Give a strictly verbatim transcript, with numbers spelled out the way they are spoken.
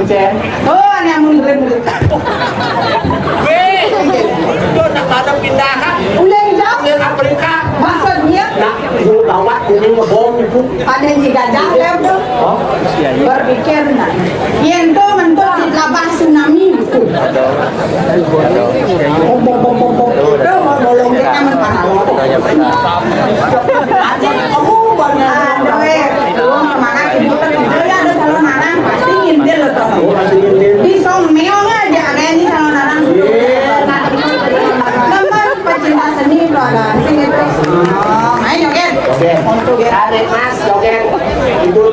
Cen. Oh, ane amun murid-murid. Weh, itu nak pada pindahan. Ulah jauh. Ulah Afrika. Maksudnya? Nak, gua gawat, gua ngebom itu. Pada si gajah, ya, tuh. Oh, iya, iya. Berpikir, nah. Yen to mentok di labah tsunami, gitu. Bom, bom, bom, bom, bom. Itu mau nolong kita, men, parah. Aja, kamu banyak. Aduh, eh. Tuh, mana ibu kan, ya, ada calon anak, pasti ngintil, tuh. Di song meong aja, ada ini calon anak. Iya. Gambar pecinta seni itu ada. Sini, tuh. Oh, ayo, joget. Joget. Untuk ya. Tarik, Mas, joget. Ibu.